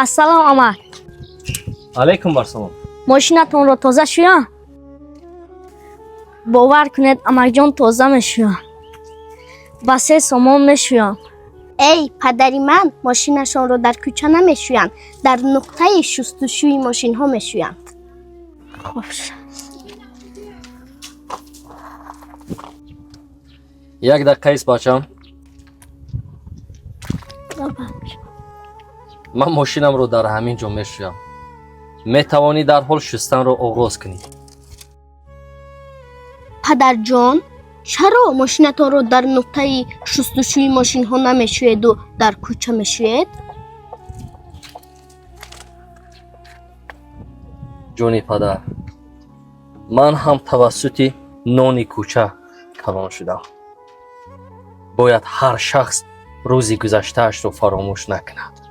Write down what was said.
Ассалом, амак. Алайкум барсалом. Мошинатонро тоза шӯям? Бовар кунед, амакҷон, тоза мешӯям, ба 3 сомон мешӯям. Эй, падари ман мошинашонро дар кӯча намешӯянд, дар нуқтаи шустушӯи мошинҳо мешӯянд. Хуб. Як дақиқа ист, бачам. Ман мошинамро дар ҳамин ҷо мешӯям, метавонӣ дарҳол шустанро оғоз кунӣ. Падарҷон, чаро мошинатонро дар нуқтаи шустушӯи мошинҳо намешӯеду дар кӯча мешӯед? Ҷони падар, ман ҳам тавассути нони кӯча калон шудам. Бояд ҳар шахс рӯзи гузаштаашро фаромӯш накунад.